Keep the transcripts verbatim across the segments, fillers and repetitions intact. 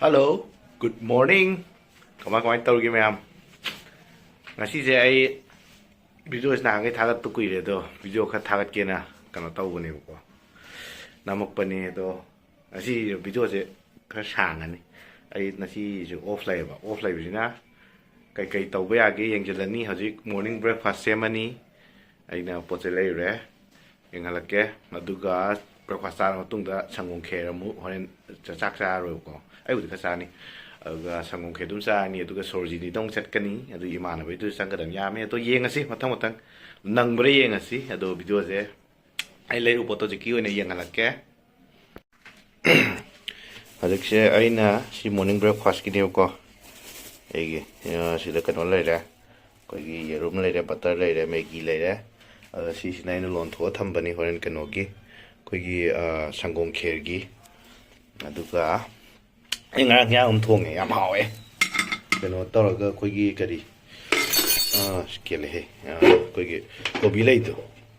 Hello, good morning. ꯀꯃꯥꯏ ꯀꯃꯥꯏ ꯇꯧꯔꯤꯒꯦ ꯃꯌꯥꯝ? ꯉꯁꯤꯁꯦ ꯑꯩ videoꯁꯤ ꯅꯍꯥꯟꯈꯩ ꯊꯥꯒꯠꯄ ꯀꯨꯏꯔꯦ, ꯑꯗꯣ video ꯈꯔ ꯊꯥꯒꯠꯀꯦꯅ ꯀꯩꯅꯣ ꯇꯧꯕꯅꯦꯕꯀꯣ, ꯅꯝꯃꯛꯄꯅꯦ꯫ ꯑꯗꯣ ꯉꯁꯤ videoꯁꯦ ꯈꯔ ꯁꯥꯡꯉꯅꯤ꯫ ꯑꯩ ꯉꯁꯤꯁꯨ off ꯂꯩꯌꯦꯕ, off ꯂꯩꯕꯁꯤꯅ ꯀꯩꯀꯩ ꯇꯧꯕ ꯌꯥꯒꯦ ꯌꯦꯡꯁꯤꯜꯂꯅꯤ꯫ ꯍꯧꯖꯤꯛ morning breakfast ꯁꯦꯝꯃꯅꯤ꯫ ꯑꯩꯅ ꯄꯣꯠ ꯆꯩ ꯂꯩꯔꯨꯔꯦ, ꯌꯦꯡꯍꯜꯂꯛꯀꯦ꯫ ꯑꯗꯨꯒ breakfast ꯆꯥꯔ ꯃꯇꯨꯡꯗ ꯁꯪꯒꯣꯝ ꯈꯦꯔ ꯑꯃꯨꯛ ꯍꯣꯔꯦꯟ ꯆ-, ꯆꯥꯛ ꯆꯥꯔꯔꯣꯏꯕꯀꯣ꯫ ꯑꯩꯕꯨꯗꯤ ꯈꯔ ꯆꯥꯅꯤ꯫ ꯑꯗꯨꯒ ꯁꯪꯒꯣꯝ ꯈꯦꯔ ꯑꯗꯨꯝ ꯆꯥꯔꯅꯤ꯫ ꯑꯗꯨꯒ ꯁꯣꯔꯣꯖꯤꯅꯤꯗ ꯑꯃꯨꯛ ꯆꯠꯀꯅꯤ꯫ ꯑꯗꯨ ꯏꯃꯥꯟꯅꯕꯩꯗꯨꯁꯨ ꯆꯪꯒꯗꯕ ꯌꯥꯝꯃꯦ꯫ ꯑꯗꯣ ꯌꯦꯡꯉꯁꯤ ꯃꯊꯪ ꯃꯊꯪ ꯅꯪꯕ꯭ꯔꯥ ꯌꯦꯡꯉꯁꯤ꯫ ꯑꯗꯣ videoꯁꯦ ꯑꯩ ꯂꯩꯔꯨ ꯄꯣꯠꯇꯣ ꯍꯧꯖꯤꯛꯀꯤ ꯑꯣꯏꯅ ꯌꯦꯡꯍꯜꯂꯛꯀꯦ꯫ ꯍꯧꯖꯤꯛꯁꯦ ꯑꯩꯅ ꯁꯤ morning breakfastꯀꯤꯅꯦꯕꯀꯣ꯫ ꯑꯩꯒꯤ, ꯑ, ꯁꯤꯗ ꯀꯩꯅꯣ ꯂꯩꯔꯦ, ꯑꯩꯈꯣꯏꯒꯤ ꯌꯦꯔꯨꯝ ꯂꯩꯔꯦ, butter ꯂꯩꯔꯦ, Maggi ꯂꯩꯔꯦ꯫ ꯑꯗ ꯁꯤꯁꯤꯅ ꯑꯩꯅ ꯂꯣꯟꯊꯣꯛꯑ ꯊꯝꯕꯅꯤ ꯍꯣꯔꯦꯟ ꯀꯩꯅꯣꯒꯤ, ꯑꯩꯈꯣꯏꯒꯤ, ꯑ, ꯁꯪꯒꯣꯝ ꯈꯦꯔꯒꯤ꯫ ꯑꯗꯨꯒ ꯑꯩ ꯉꯔꯥꯡ ꯍꯤꯟꯖꯥꯡ ꯑꯃ ꯊꯣꯡꯉꯦ, ꯌꯥꯝ ꯍꯥꯎꯋꯦ꯫ ꯀꯩꯅꯣ ꯇꯧꯔꯒ ꯑꯩꯈꯣꯏꯒꯤ ꯀꯔꯤ, ꯑ, ꯀꯦꯜꯂꯦꯍꯦ, ꯑ, ꯑꯩꯈꯣꯏꯒꯤ ꯀꯣꯕꯤ ꯂꯩꯗꯣ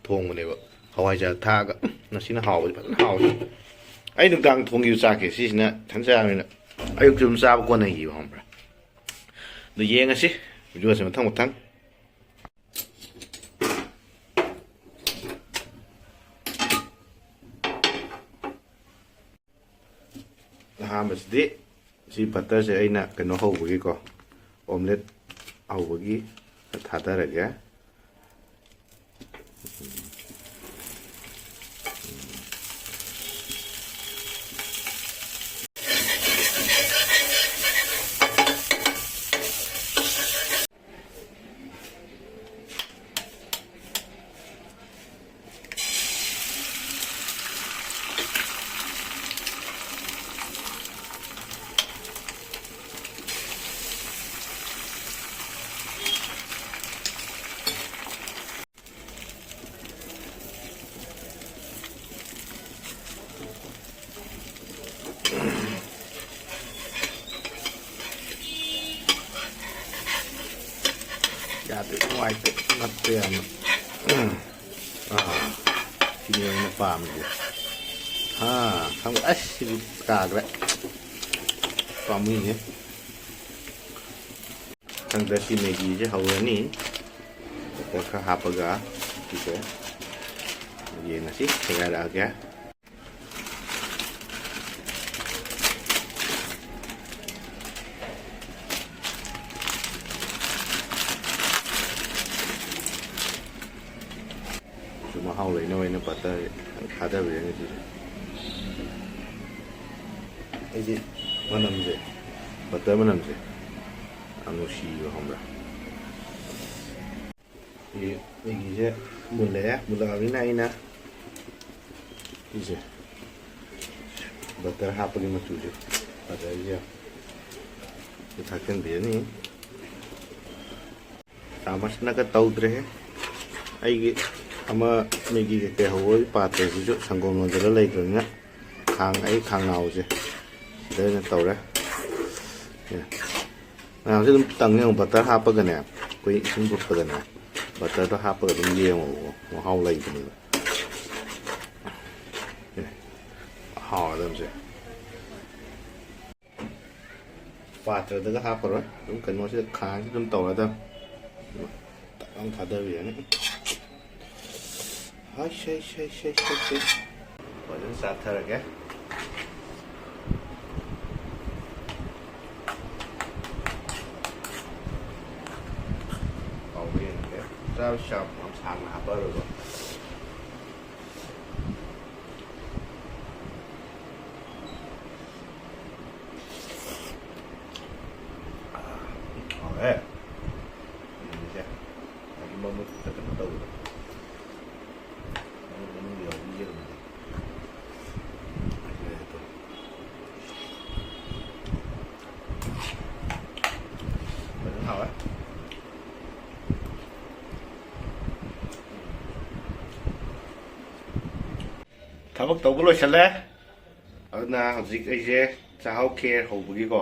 ꯊꯣꯡꯕꯅꯦꯕ, ꯍꯋꯥꯏꯖꯥꯔ ꯊꯥꯛꯑꯒ꯫ ꯉꯁꯤꯅ ꯍꯥꯎꯕꯗꯤ ꯐꯖꯅ ꯍꯥꯎꯋꯦ꯫ ꯑꯩ ꯅꯨꯡꯗꯥꯡ ꯊꯣꯡꯈꯤꯕ ꯆꯥꯛꯁꯦ ꯁꯤꯁꯤꯅ ꯏꯊꯟ ꯆꯥꯕꯅꯤꯅ ꯑꯌꯨꯛꯁꯨ ꯑꯗꯨꯝ ꯆꯥꯕ ꯀꯣꯟꯅꯈꯤꯕ, ꯈꯪꯕ꯭ꯔꯥ? ꯑꯗꯨ ꯌꯦꯡꯉꯁꯤ videoꯁꯦ ꯃꯊꯪ ꯃꯊꯪ꯫ ꯑꯍꯥꯟꯕꯁꯤꯗꯤ ꯁꯤ butterꯁꯦ ꯑꯩꯅ ꯀꯩꯅꯣ ꯍꯧꯕꯒꯤꯀꯣ, omelette ꯍꯧꯕꯒꯤ ꯊꯥꯗꯔꯒꯦ꯫ ꯌꯥꯗꯦ, ꯅꯨꯡꯉꯥꯏꯇꯦ, ꯅꯞꯄꯦ ꯌꯥꯝꯅ꯫ ꯑꯥ, ꯁꯤꯅꯤ ꯑꯩꯅ ꯄꯥꯝꯃꯤꯁꯦ꯫ ꯑꯥ, ꯈꯪ-, ꯑꯁ, ꯁꯤꯗꯤ ꯀꯥꯈ꯭ꯔꯦ꯫ ꯄꯥꯝꯃꯨꯏꯅꯦ꯫ ꯈꯪꯗ꯭ꯔ ꯁꯤ ꯃꯦꯒꯤꯁꯦ ꯍꯧꯔꯅꯤ꯫ ꯕꯇꯔ ꯈꯔ ꯍꯥꯞꯄꯒ ꯁꯤꯁꯦ ꯌꯦꯡꯉꯁꯤ, ꯁꯦꯒꯥꯏꯔꯛꯑꯒꯦ꯫ ꯁꯨ ꯃꯍꯥꯎ ꯂꯩꯅꯕ ꯑꯩꯅ ꯕꯇꯔ ꯊꯥꯗꯕꯤꯔꯅꯤ ꯁꯤꯁꯦ꯫ ꯑꯩꯗꯤ ꯃꯅꯝꯁꯦ, ꯕꯇꯔ ꯃꯅꯝꯁꯦ ꯌꯥꯝ ꯅꯨꯡꯁꯤꯕ, ꯈꯪꯕ꯭ꯔꯥ? ꯁꯤ ꯃꯦꯒꯤꯁꯦ ꯃꯨꯜꯂꯛꯑꯦ꯫ ꯃꯨꯜꯂꯛꯑꯕꯅꯤꯅ ꯑꯩꯅ ꯁꯤꯁꯦ ꯕꯇꯔ ꯍꯥꯞꯄꯒꯤ ꯃꯆꯨꯁꯦ, ꯕꯇꯔꯁꯦ ꯊꯥꯛꯆꯤꯟꯕꯤꯔꯅꯤ꯫ ꯆꯥꯃꯁꯅꯒ ꯇꯧꯗ꯭ꯔꯦꯍꯦ꯫ ꯑꯩꯒꯤ ꯑꯃ ꯃꯦꯒꯤ ꯀꯩꯀꯩ ꯍꯧꯕꯒꯤ ꯄꯥꯇ꯭ꯔꯁꯤꯁꯨ ꯁꯪꯒꯣꯝ ꯂꯣꯟꯖꯜꯂ ꯂꯩꯇ꯭ꯔꯕꯅꯤꯅ ꯈꯥꯡ, ꯑꯩ ꯈꯥꯡꯅꯥꯎꯁꯦ ꯁꯤꯗ ꯑꯣꯏꯅ ꯇꯧꯔꯦ꯫ ꯑꯦ, ꯃꯌꯥꯝꯁꯦ ꯑꯗꯨꯝ ꯇꯪ ꯌꯦꯡꯉꯣ꯫ ꯕꯇꯔ ꯍꯥꯞꯄꯒꯅꯦ, ꯑꯩꯈꯣꯏ ꯏꯁꯤꯡ ꯐꯨꯠꯄꯗꯅꯦ ꯕꯇꯔꯗꯣ ꯍꯥꯞꯄꯒ ꯑꯗꯨꯝ ꯌꯦꯡꯉꯣꯕꯀꯣ, ꯃꯍꯥꯎ ꯂꯩꯕꯅꯦꯕ꯫ ꯑꯦ, ꯍꯥꯎꯔꯗꯕꯁꯦ꯫ ꯄꯥꯇ꯭ꯔꯗꯒ ꯍꯥꯞꯄꯔꯣꯏ, ꯑꯗꯨꯝ ꯀꯩꯅꯣꯁꯤꯗ, ꯈꯥꯡꯁꯤꯗ ꯑꯗꯨꯝ ꯇꯧꯔꯗꯕꯅꯤ꯫ ꯇꯛ ꯂꯥꯎꯅ ꯊꯥꯗꯕꯤꯔꯅꯤ꯫ ꯍꯥꯏ, ꯁꯩ, ꯁꯩ, ꯁꯩ, ꯁꯩ, ꯁꯩ꯫ ꯐꯖꯅ ꯆꯥꯊꯔꯒꯦ꯫ ꯍꯥꯎꯕ꯭ꯔꯥ ꯌꯦꯡꯉꯒꯦ꯫ ꯆꯥꯕ ꯆꯥꯕ ꯌꯥꯝ ꯁꯥꯡꯅ ꯍꯥꯞꯄꯔꯣꯏꯕ꯫ ꯍꯥꯎꯔꯦ꯫ ꯌꯦꯔꯨꯝꯁꯦ ꯉꯁꯥꯏꯒꯤ ꯃꯃꯨꯠꯇ ꯀꯩꯅꯣ ꯇꯧꯕꯗꯣ꯫ ꯃꯃꯨꯠ ꯃꯅꯨꯡꯗ ꯌꯥꯎꯕꯤ ꯌꯦꯔꯨꯝꯁꯦ꯫ ꯐꯖꯅ ꯍꯥꯎꯋꯦ꯫ ꯊꯕꯛ ꯇꯧꯕ ꯂꯣꯏꯁꯜꯂꯦ꯫ ꯑꯗꯨꯅ ꯍꯧꯖꯤꯛ ꯑꯩꯁꯦ ꯆꯥꯛꯍꯥꯎ ꯈꯦꯔ ꯍꯧꯕꯒꯤꯀꯣ,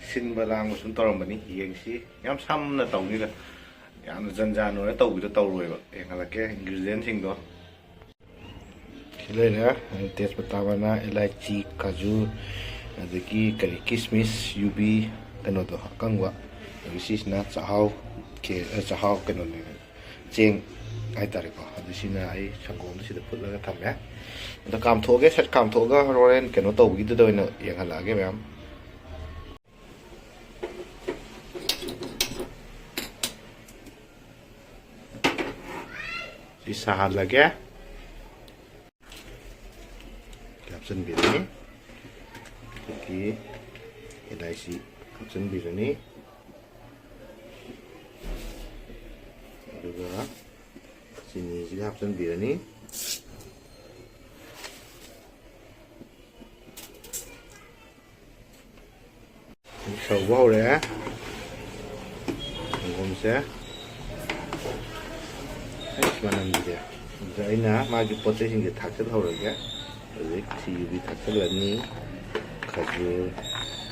ꯁꯤꯟꯕ ꯂꯥꯡꯕ ꯁꯨꯝ ꯇꯧꯔꯝꯕꯅꯤ꯫ ꯌꯦꯡꯁꯤ, ꯌꯥꯝ ꯁꯝꯅ ꯇꯧꯅꯤꯗ, ꯌꯥꯝꯅ ꯖꯟ ꯖꯥꯟ ꯑꯣꯏꯅ ꯇꯧꯕꯤꯗꯣ ꯇꯧꯔꯣꯏꯕ꯫ ꯌꯦꯡꯍꯜꯂꯛꯀꯦ ingredientꯁꯤꯡꯗꯣ꯫ ꯁꯤ ꯂꯩꯔꯦ, ꯇꯦꯖꯄꯇꯥ, ꯃꯅꯥ, ꯏꯂꯥꯏꯆꯤ, ꯀꯥꯖꯨ, ꯑꯗꯒꯤ ꯀꯔꯤ, ꯀꯤꯁꯃꯤꯁ, ꯌꯨꯕꯤ, ꯀꯩꯅꯣꯗꯣ, ꯑꯀꯪꯕ, ꯑꯗꯒꯤ ꯁꯤꯁꯤꯅ ꯆꯥꯛꯍꯥꯎ, ꯈꯦ-, ꯑ, ꯆꯥꯛꯍꯥꯎ ꯀꯩꯅꯣꯅꯦ, ꯆꯦꯡ ꯍꯥꯏꯇꯥꯔꯦꯀꯣ꯫ ꯑꯗꯨ ꯁꯤꯅ ꯑꯩ ꯁꯪꯒꯣꯝꯗꯣ ꯁꯤꯗ ꯐꯨꯠꯂꯒ ꯊꯝꯃꯦ꯫ ꯑꯗꯣ ꯀꯥꯝꯊꯣꯛꯑꯒꯦ, ꯁꯠ ꯀꯥꯝꯊꯣꯛꯑꯒ ꯍꯣꯔꯦꯟ ꯀꯩꯅꯣ ꯇꯧꯕꯒꯤꯗꯨꯗ ꯑꯣꯏꯅ ꯌꯦꯡꯍꯜꯂꯛꯑꯒꯦ ꯃꯌꯥꯝ꯫ ꯁꯤ ꯁꯥꯍꯜꯂꯒꯦ꯫ ꯍꯥꯞꯆꯤꯟꯕꯤꯔꯅꯤ꯫ ꯑꯗꯒꯤ ꯏꯂꯥꯏꯆꯤ ꯍꯥꯞꯆꯤꯟꯕꯤꯔꯅꯤ꯫ ꯑꯗꯨꯒ ꯆꯤꯅꯤꯁꯤꯒ ꯍꯥꯞꯆꯤꯟꯕꯤꯔꯅꯤ꯫ ꯁꯧꯕ ꯍꯧꯔꯛꯑꯦ ꯁꯪꯒꯣꯝꯁꯦ꯫ ꯑꯩꯁ, ꯃꯅꯝꯁꯤꯗꯤ꯫ ꯑꯗꯨꯗ ꯑꯩꯅ ꯃꯥꯒꯤ ꯄꯣꯠ ꯆꯩꯁꯤꯡꯁꯦ ꯊꯥꯛꯆꯜꯍꯧꯔꯒꯦ꯫ ꯍꯧꯖꯤꯛ ꯁꯤ ꯌꯨꯕꯤ ꯊꯥꯛꯆꯜꯂꯅꯤ, ꯈꯖꯨꯔ,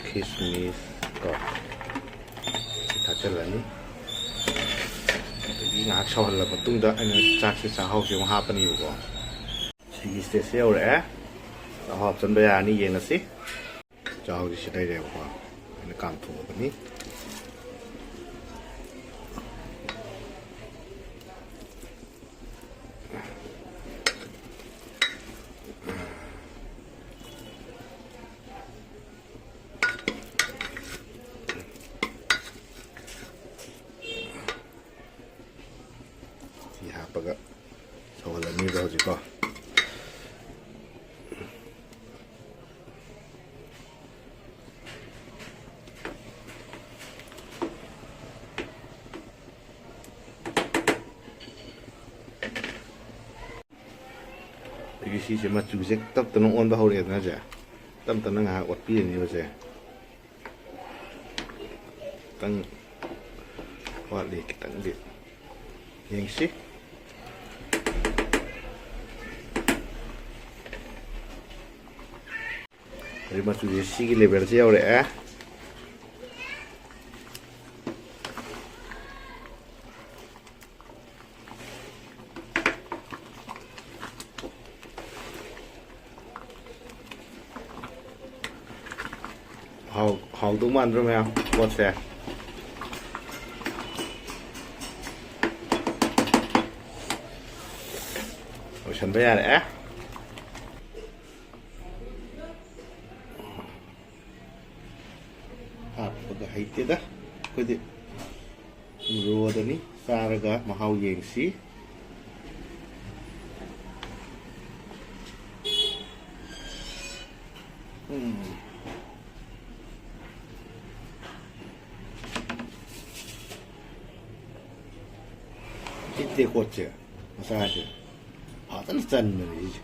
ꯈꯤꯁꯃꯤꯁ ꯀꯣ, ꯁꯤ ꯊꯥꯛꯆꯜꯂꯅꯤ꯫ ꯑꯗꯒꯤ ꯉꯥꯏꯍꯥꯛ ꯁꯧꯍꯜꯂ ꯃꯇꯨꯡꯗ ꯑꯩꯅ ꯆꯥꯛꯁꯦ, ꯆꯥꯛꯍꯥꯎꯁꯦ ꯑꯃꯨꯛ ꯍꯥꯞꯄꯅꯤꯕꯀꯣ꯫ ꯁꯤꯒꯤ ꯁ꯭ꯇꯦꯖꯁꯦ ꯌꯧꯔꯛꯑꯦ꯫ ꯆꯥꯛꯍꯥꯎ ꯍꯥꯞꯆꯤꯟꯕ ꯌꯥꯔꯅꯤ, ꯌꯦꯡꯉꯁꯤ꯫ ꯆꯥꯛꯍꯥꯎꯁꯦ ꯁꯤ ꯂꯩꯔꯦꯕꯀꯣ, ꯑꯩꯅ ꯀꯥꯝꯊꯣꯛꯑꯕꯅꯤ꯫ ꯁꯤ ꯍꯥꯞꯄꯒ ꯁꯧꯍꯜꯂꯅꯤꯕ ꯍꯧꯖꯤꯛꯀꯣ꯫ ꯑꯗꯒꯤ ꯁꯤꯁꯦ ꯃꯆꯨꯁꯦ ꯇꯞ ꯇꯞꯅ ꯑꯣꯟꯕ ꯍꯧꯔꯛꯑꯦꯗꯅ ꯁꯦ꯫ ꯇꯞ ꯇꯞꯅ ꯉꯥꯏꯍꯥꯛ ꯑꯣꯠꯄꯤꯔꯅꯤꯕ ꯁꯦ꯫ ꯈꯤꯇꯪ ꯋꯥꯠꯂꯤ, ꯈꯤꯇꯪꯗꯤ ꯌꯦꯡꯁꯤ꯫ ꯍꯧꯖꯤꯛ ꯃꯆꯨꯁꯦ ꯁꯤꯒꯤ ꯂꯦꯕꯦꯜꯁꯦ ꯌꯧꯔꯛꯑꯦ꯫ ꯍꯥꯎ-, ꯍꯥꯎꯗꯧ ꯃꯥꯟꯗ꯭ꯔꯣ ꯃꯌꯥꯝ ꯄꯣꯠꯁꯦ? ꯂꯣꯏꯁꯟꯕ ꯌꯥꯔꯦ꯫ ꯍꯥꯞꯄꯒ ꯍꯩꯇꯦꯗ ꯑꯩꯈꯣꯏꯗꯤ꯫ ꯔꯣꯗꯅꯤ꯫ ꯆꯥꯔꯒ ꯃꯍꯥꯎ ꯌꯦꯡꯁꯤ꯫ ꯎꯝ꯫ ꯁꯤ ꯇꯦꯡꯀꯣꯠꯁꯦ, ꯃꯆꯥꯁꯦ ꯐꯖꯅ ꯆꯟꯕꯅꯦ ꯁꯤꯁꯦ꯫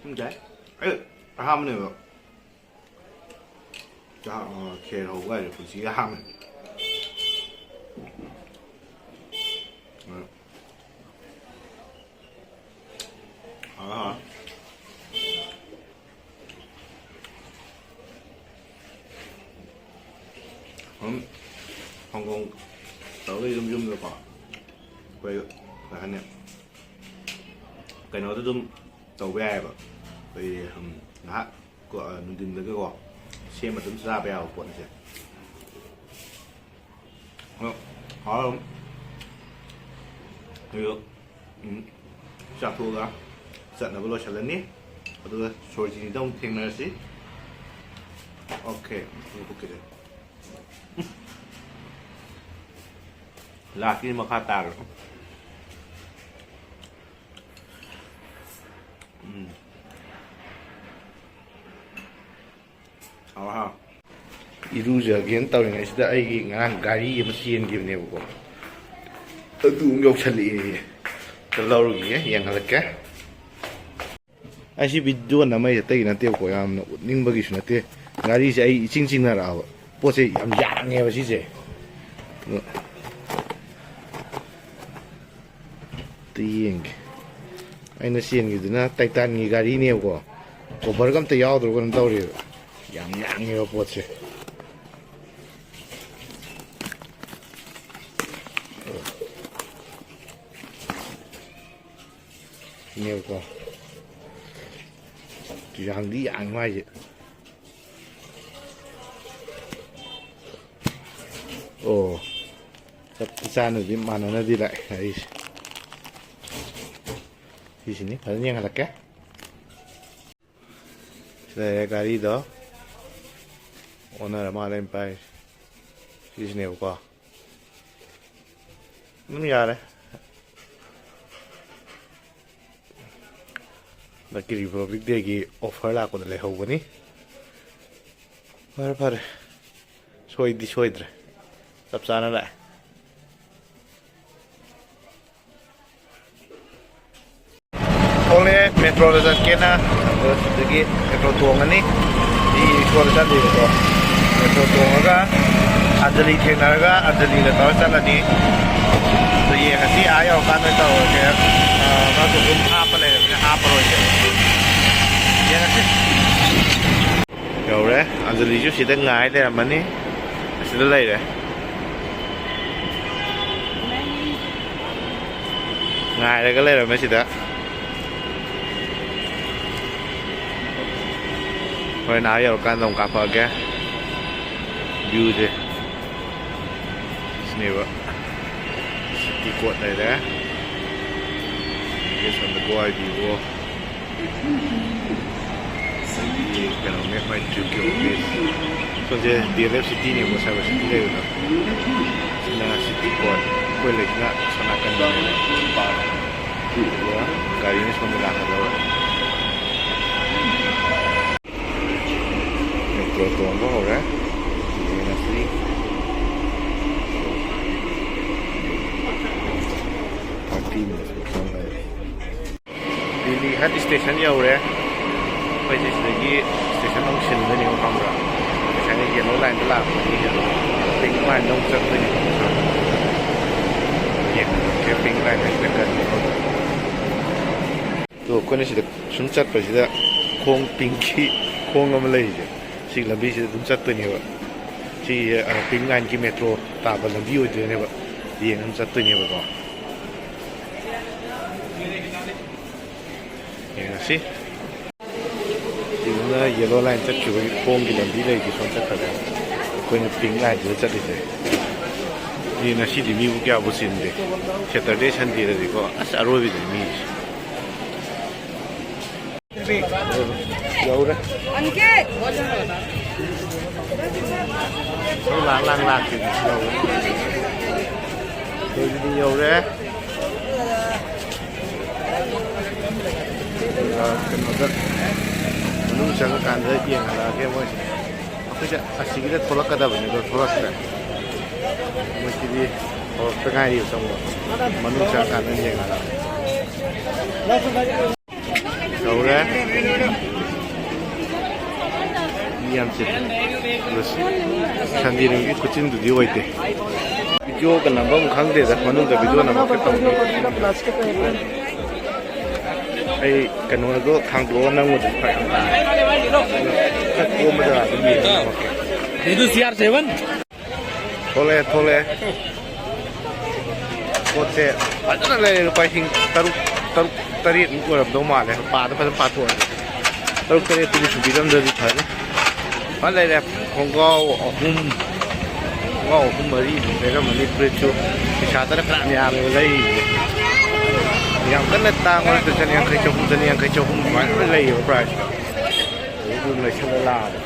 ꯈꯪꯗꯦ꯫ ꯑꯩ ꯑꯍꯥꯟꯕꯅꯦꯕ ꯆꯥ-, ꯑ, ꯈꯦꯔ ꯍꯧꯕ ꯍꯥꯏꯁꯦ ꯄꯨꯟꯁꯤꯒꯤ ꯑꯍꯥꯟꯕꯅꯦ꯫ ꯑ, ꯑ, ꯑꯗꯨꯝ ꯁꯪꯒꯣꯝ ꯇꯧꯔꯒ ꯌꯨꯝ ꯌꯨꯝꯗꯀꯣ ꯑꯩꯈꯣꯏ ꯀꯩ ꯍꯥꯏꯅꯤ, ꯀꯩꯅꯣꯗ ꯑꯗꯨꯝ ꯇꯧꯕ ꯌꯥꯏꯑꯕ꯫ ꯑꯩꯈꯣꯏ, ꯎꯝ, ꯉꯥꯏꯍꯥꯛ ꯀꯣ, ꯑ, ꯅꯨꯡꯊꯤꯟꯗꯒꯀꯣ ꯁꯦꯝꯃ ꯑꯗꯨꯝ ꯆꯥꯕ ꯌꯥꯕ ꯄꯣꯠꯅꯤꯁꯦ꯫ ꯑꯗꯣ ꯍꯥꯎꯔꯝ-, ꯑꯗꯣ, ꯎꯝ, ꯆꯥꯊꯣꯛꯑꯒ ꯆꯠꯅꯕ ꯂꯣꯏꯁꯤꯜꯂꯅꯤ꯫ ꯑꯗꯨꯒ ꯁꯣꯔꯣꯖꯤꯅꯤꯗ ꯑꯃꯨꯛ ꯊꯦꯡꯅꯔꯁꯤ꯫ Okay, okay. ꯂꯥꯛꯀꯤ ꯃꯈꯥ ꯇꯥꯔꯣ꯫ ꯎꯝ꯫ ꯍꯥꯎ, ꯍꯥꯎ꯫ ꯏꯔꯨꯖꯒꯦꯅ ꯇꯧꯔꯤꯉꯩꯁꯤꯗ ꯑꯩꯒꯤ ꯉꯔꯥꯡ ꯒꯥꯔꯤ ꯑꯃ ꯆꯦꯟꯈꯤꯕꯅꯦꯕꯀꯣ, ꯑꯗꯨ ꯑꯃꯨꯛ ꯌꯧꯁꯜꯂꯛꯑꯦ꯫ ꯑꯝꯇ ꯂꯧꯔꯨꯈꯤꯒꯦ, ꯌꯦꯡꯍꯜꯂꯛꯀꯦ꯫ ꯑꯩ ꯁꯤ ꯚꯤꯗꯤꯑꯣ ꯅꯝꯃꯛꯏꯁꯦ ꯑꯇꯩꯒꯤ ꯅꯠꯇꯦꯕꯀꯣ, ꯌꯥꯝꯅ ꯎꯠꯅꯤꯡꯕꯒꯤꯁꯨ ꯅꯠꯇꯦ꯫ ꯒꯥꯔꯤꯁꯦ ꯑꯩ ꯏꯆꯤꯡ ꯆꯤꯡꯅꯔꯛꯑꯕ꯫ ꯄꯣꯠꯁꯦ ꯌꯥꯝ ꯌꯥꯡꯉꯦꯕ ꯁꯤꯁꯦ꯫ ꯑꯗꯣ ꯑꯝꯇ ꯌꯦꯡꯒꯦ꯫ ꯑꯩꯅ ꯆꯦꯟꯈꯤꯕꯗꯨꯅ ꯇꯥꯏꯇꯥꯟꯒꯤ ꯒꯥꯔꯤꯅꯦꯕꯀꯣ꯫ ꯀꯣꯚꯔꯒ ꯑꯝꯇ ꯌꯥꯎꯗ꯭ꯔꯕ ꯀꯩꯅꯣꯝ ꯇꯧꯔꯦꯕ꯫ ꯌꯥꯝ ꯌꯥꯡꯉꯦꯕ ꯄꯣꯠꯁꯦ꯫ ꯅꯦꯕꯀꯣ꯫ ꯌꯥꯡꯗꯤ ꯌꯥꯡꯉꯤ ꯃꯥꯏꯁꯦ꯫ ꯑꯣ, ꯆꯞ ꯆꯥꯅꯗꯤ ꯃꯥꯟꯅꯅꯗꯤ ꯂꯥꯛꯑꯦ ꯑꯩꯁꯦ꯫ ꯁꯤꯁꯤꯅꯤ, ꯐꯖꯅ ꯌꯦꯡꯍꯜꯂꯛꯀꯦ꯫ ꯁꯤ ꯂꯩꯔꯦ ꯒꯥꯔꯤꯗꯣ꯫ ꯑꯣꯅꯔ ꯃꯥꯜꯂꯦ ꯑꯩꯅ ꯄꯥꯏꯔꯤꯁꯦ꯫ ꯁꯤꯁꯤꯅꯦꯕꯀꯣ꯫ ꯑꯗꯨꯝ ꯌꯥꯔꯦ꯫ ꯍꯟꯗꯛꯀꯤ ꯔꯤꯄꯕ꯭ꯂꯤꯛ ꯗꯦꯒꯤ ꯑꯣꯐꯔ ꯂꯥꯛꯄꯗ ꯂꯩꯍꯧꯕꯅꯤ꯫ ꯐꯔꯦ, ꯐꯔꯦ꯫ ꯁꯣꯏꯗꯤ ꯁꯣꯏꯗ꯭ꯔꯦ꯫ ꯆꯞ ꯆꯥꯅ ꯂꯥꯛꯑꯦ꯫ ꯊꯣꯛꯂꯛꯑꯦ, ꯃꯦꯇ꯭ꯔꯣꯗ ꯆꯠꯀꯦꯅ꯫ ꯑꯗꯣ ꯁꯤꯗꯒꯤ ꯃꯦꯇ꯭ꯔꯣ ꯇꯣꯡꯉꯅꯤ꯫ ꯁꯤ ꯔꯤꯛꯁꯣꯗ ꯆꯠꯂꯤꯕꯀꯣ꯫ ꯃꯦꯇ꯭ꯔꯣ ꯇꯣꯡꯉꯒ ꯑꯟꯖꯂꯤ ꯊꯦꯡꯅꯔꯒ ꯑꯟꯖꯂꯤꯒ ꯇꯧꯔ ꯆꯠꯂꯅꯤ꯫ ꯑꯗꯣ ꯌꯦꯡꯉꯁꯤ ꯑꯥ ꯌꯧꯔꯀꯥꯟꯗ ꯇꯧꯔꯒꯦ꯫ ꯑꯥ, ꯃꯥꯁꯨ ꯑꯗꯨꯝ ꯍꯥꯞꯄ ꯂꯩꯔꯕꯅꯤꯅ ꯍꯥꯞꯄꯔꯣꯏꯒꯦ꯫ ꯌꯦꯡꯉꯁꯤ꯫ ꯌꯧꯔꯦ꯫ ꯑꯟꯖꯂꯤꯁꯨ ꯁꯤꯗ ꯉꯥꯏ ꯂꯩꯔꯝꯃꯅꯤ꯫ ꯑꯁꯤꯗ ꯂꯩꯔꯦ꯫ ꯉꯥꯏꯔꯒ ꯂꯩꯔꯝꯃꯦ ꯁꯤꯗ꯫ ꯍꯣꯔꯦꯟ ꯑꯥ ꯌꯧꯔꯀꯥꯟꯗ ꯑꯃꯨꯛ ꯀꯥꯞꯄꯛꯑꯒꯦ꯫ ꯚ꯭ꯌꯨꯁꯦ ꯁꯤꯅꯦꯕ꯫ ꯁꯤꯇꯤ ꯀꯣꯔꯠ ꯂꯩꯔꯦ꯫ Yes, on the Goa Vivo꯫ ꯁꯤꯒꯤ ꯀꯩꯅꯣꯅꯦ, ꯃꯣꯏ ꯇ꯭ꯔꯤꯞꯀꯤ ꯑꯣꯐꯤꯁ꯫ ꯁꯣꯝꯁꯦ D L F ꯁꯤꯇꯤꯅꯦꯕꯀꯣ, cyber city ꯂꯩꯕꯗꯣ꯫ ꯁꯤꯅ ꯁꯤꯇꯤ ꯀꯣꯔꯠ, ꯑꯩꯈꯣꯏ ꯂꯩꯁꯤꯅ ꯑꯁꯣꯝ ꯅꯥꯀꯟꯗꯅꯦꯕ꯫ ꯑꯗꯨꯒ ꯒꯥꯔꯤꯅ ꯁꯣꯝꯗ ꯂꯥꯛꯀꯗꯕ꯫ ꯃꯦꯇ꯭ꯔꯣ ꯇꯣꯡꯕ ꯍꯧꯔꯦ꯫ ꯌꯦꯡꯉꯁꯤ꯫ ꯊꯥꯔꯇꯤ ꯃꯤꯅꯤꯠꯁ ꯃꯨꯛꯇꯪ ꯂꯩꯔꯦ꯫ ꯗꯤꯜꯂꯤ ꯍꯠ ꯁ꯭ꯇꯦꯁꯟ ꯌꯧꯔꯦ꯫ ꯑꯩꯈꯣꯏꯁꯦ ꯁꯤꯗꯒꯤ ꯁ꯭ꯇꯦꯁꯟ ꯑꯃꯨꯛ ꯁꯤꯟꯗꯣꯏꯅꯦꯕ, ꯈꯪꯕ꯭ꯔꯥ? ꯉꯁꯥꯏꯅ ꯌꯦꯜꯂꯣ ꯂꯥꯏꯟꯗ ꯂꯥꯛꯄꯅꯤ, ꯄꯤꯡ ꯂꯥꯏꯟꯗ ꯑꯃꯨꯛ ꯆꯠꯇꯣꯏꯅꯦꯕ꯫ ꯌꯦꯡꯉꯁꯦ, ꯄꯤꯡ ꯂꯥꯏꯟꯗ ꯍꯦꯛꯇ ꯀꯔꯤꯅꯣ꯫ ꯑꯗꯣ ꯑꯩꯈꯣꯏꯅ ꯁꯤꯗ ꯁꯨꯝ ꯆꯠꯄꯁꯤꯗ ꯈꯣꯡ ꯄꯤꯡꯀꯤ ꯈꯣꯡ ꯑꯃ ꯂꯩꯔꯤꯁꯦ, ꯁꯤꯒꯤ ꯂꯝꯕꯤꯁꯤꯗ ꯑꯗꯨꯝ ꯆꯠꯇꯣꯏꯅꯦꯕ꯫ ꯁꯤꯁꯦ, ꯑ, ꯄꯤꯡ ꯂꯥꯏꯟꯒꯤ ꯃꯦꯇ꯭ꯔꯣ ꯇꯥꯕ ꯂꯝꯕꯤ ꯑꯣꯏꯗꯣꯏꯅꯦꯕ꯫ ꯌꯦꯡꯉ ꯑꯗꯨꯝ ꯆꯠꯇꯣꯏꯅꯦꯕꯀꯣ꯫ ꯌꯦꯡꯉꯁꯤ꯫ ꯁꯤꯗꯅ yellow line ꯆꯠꯈꯤꯕꯒꯤ ꯈꯣꯡꯒꯤ ꯂꯝꯕꯤ ꯂꯩꯒꯤ ꯁꯣꯝ ꯆꯠꯈ꯭ꯔꯒ ꯑꯩꯈꯣꯏꯅ pink lineꯁꯤꯗ ꯆꯠꯂꯤꯁꯦ꯫ ꯁꯤ ꯉꯁꯤꯗꯤ ꯃꯤꯕꯨ ꯀꯌꯥꯕꯨ ꯆꯤꯟꯗꯦ꯫ Saturday Sundayꯗꯗꯤꯀꯣ ꯑꯁ ꯑꯔꯣꯏꯕꯤꯗꯅꯤ ꯃꯤꯁꯦ꯫ ꯌꯧꯔꯦ꯫ ꯂꯥꯛ ꯂꯥꯛ ꯂꯥꯛꯈꯤꯕꯅꯤ ꯌꯧꯔꯦ꯫ ꯑꯩꯈꯣꯏꯒꯤꯗꯤ ꯌꯧꯔꯦ꯫ ꯑ, ꯀꯩꯅꯣꯗ ꯃꯅꯨꯡ ꯆꯪꯉꯀꯥꯟꯗ ꯌꯦꯡꯍꯜꯂꯛꯑꯒꯦ ꯃꯣꯏꯁꯦ꯫ ꯑꯩꯈꯣꯏꯁꯦ ꯑꯁꯤꯒꯤꯗ ꯊꯣꯛꯂꯛꯀꯗꯕꯅꯤ ꯑꯗꯣ ꯊꯣꯛꯂꯛꯇ꯭ꯔꯦ꯫ ꯃꯣꯏꯁꯤꯗꯤ ꯍꯧꯔꯛꯇ ꯉꯥꯏꯔꯤꯕ ꯆꯪꯕ꯫ ꯃꯅꯨꯡ ꯆꯪꯉꯀꯥꯟꯗ ꯌꯦꯡꯍꯜꯂꯛꯑꯒꯦ꯫ ꯌꯧꯔꯦ꯫ ꯃꯤ ꯌꯥꯝ ꯆꯤꯜꯂꯦ꯫ ꯑꯗꯣ Sunday ꯅꯨꯃꯤꯠꯀꯤ ꯈꯨꯆꯤꯟꯗꯨꯗꯤ ꯑꯣꯏꯗꯦ꯫ Videoꯒ ꯅꯝꯐꯝ ꯈꯪꯗꯦꯗ, ꯃꯅꯨꯡꯗ video ꯅꯝꯃꯛꯀꯦ ꯇꯧꯕꯅꯤ꯫ ꯑꯩ ꯀꯩꯅꯣꯗꯣ ꯊꯥꯡꯗꯣꯛꯑꯒ ꯅꯝꯕꯗꯨ ꯐꯔꯛ ꯌꯥꯝ ꯇꯥꯔꯦ꯫ ꯈꯔ ꯀꯣꯝꯕ ꯖꯒꯥꯗ ꯌꯦꯡꯉꯒ ꯅꯝꯃꯛꯀꯦ꯫ ꯊꯣꯛꯂꯛꯑꯦ, ꯊꯣꯛꯂꯛꯑꯦ꯫ ꯄꯣꯠꯁꯦ ꯐꯖꯅ ꯂꯩꯔꯦ꯫ ꯂꯨꯄꯥ ꯂꯤꯁꯤꯡ ꯇꯔꯨꯛ, ꯇꯔꯨꯛ, ꯇꯔꯦꯠꯃꯨꯛ ꯑꯣꯏꯔꯝꯗꯧ ꯃꯥꯜꯂꯦ꯫ ꯄꯥꯗ ꯐꯖꯅ ꯄꯥꯊꯣꯛꯑꯗꯤ꯫ ꯇꯔꯨꯛ ꯇꯔꯦꯠꯇꯨꯗꯤ ꯁꯨꯕꯤꯔꯝꯗ꯭ꯔꯗꯤ ꯐꯅꯤ꯫ ꯐꯖꯅ ꯂꯩꯔꯦ꯫ ꯈꯣꯡꯒ꯭ꯔꯥꯎ ꯑꯍꯨꯝ, ꯈꯣꯡꯒ꯭ꯔꯥꯎ ꯑꯍꯨꯝ ꯃꯔꯤꯃꯨꯛ ꯂꯩꯔꯝꯃꯅꯤ꯫ ꯐꯨꯔꯤꯠꯁꯨ ꯄꯩꯁꯥꯗꯅ ꯐꯅꯌꯥꯝ ꯌꯥꯝꯃꯦꯕ ꯂꯩꯔꯤꯁꯦ꯫ ꯌꯥꯝ ꯀꯟꯅ ꯇꯥꯡꯕ ꯅꯠꯇꯦ꯫ ꯆꯅꯤꯌꯥꯡꯈꯩ, ꯆꯍꯨꯝ, ꯆꯅꯤꯌꯥꯡꯈꯩ, ꯆꯍꯨꯝ ꯑꯗꯨꯃꯥꯏꯅ ꯂꯣꯏ ꯂꯩꯌꯦꯕ price꯫ ꯑꯗꯨꯝ ꯂꯩꯁꯜꯂ ꯂꯥꯛꯑꯕ꯫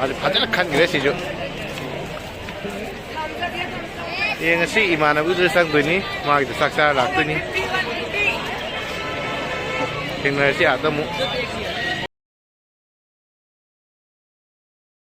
ꯑꯗꯨ ꯐꯖꯅ ꯈꯟꯈ꯭ꯔꯦ ꯁꯤꯁꯨ꯫ ꯌꯦꯡꯉꯁꯤ, ꯏꯃꯥꯟꯅꯕꯒꯤꯗꯨꯗ ꯆꯪꯗꯣꯏꯅꯤ, ꯃꯥꯒꯤꯗ ꯆꯥꯛ ꯆꯥꯔ ꯂꯥꯛꯇꯣꯏꯅꯤ꯫ ꯊꯦꯡꯅꯔꯁꯤ ꯑꯥꯗ ꯑꯃꯨꯛ꯫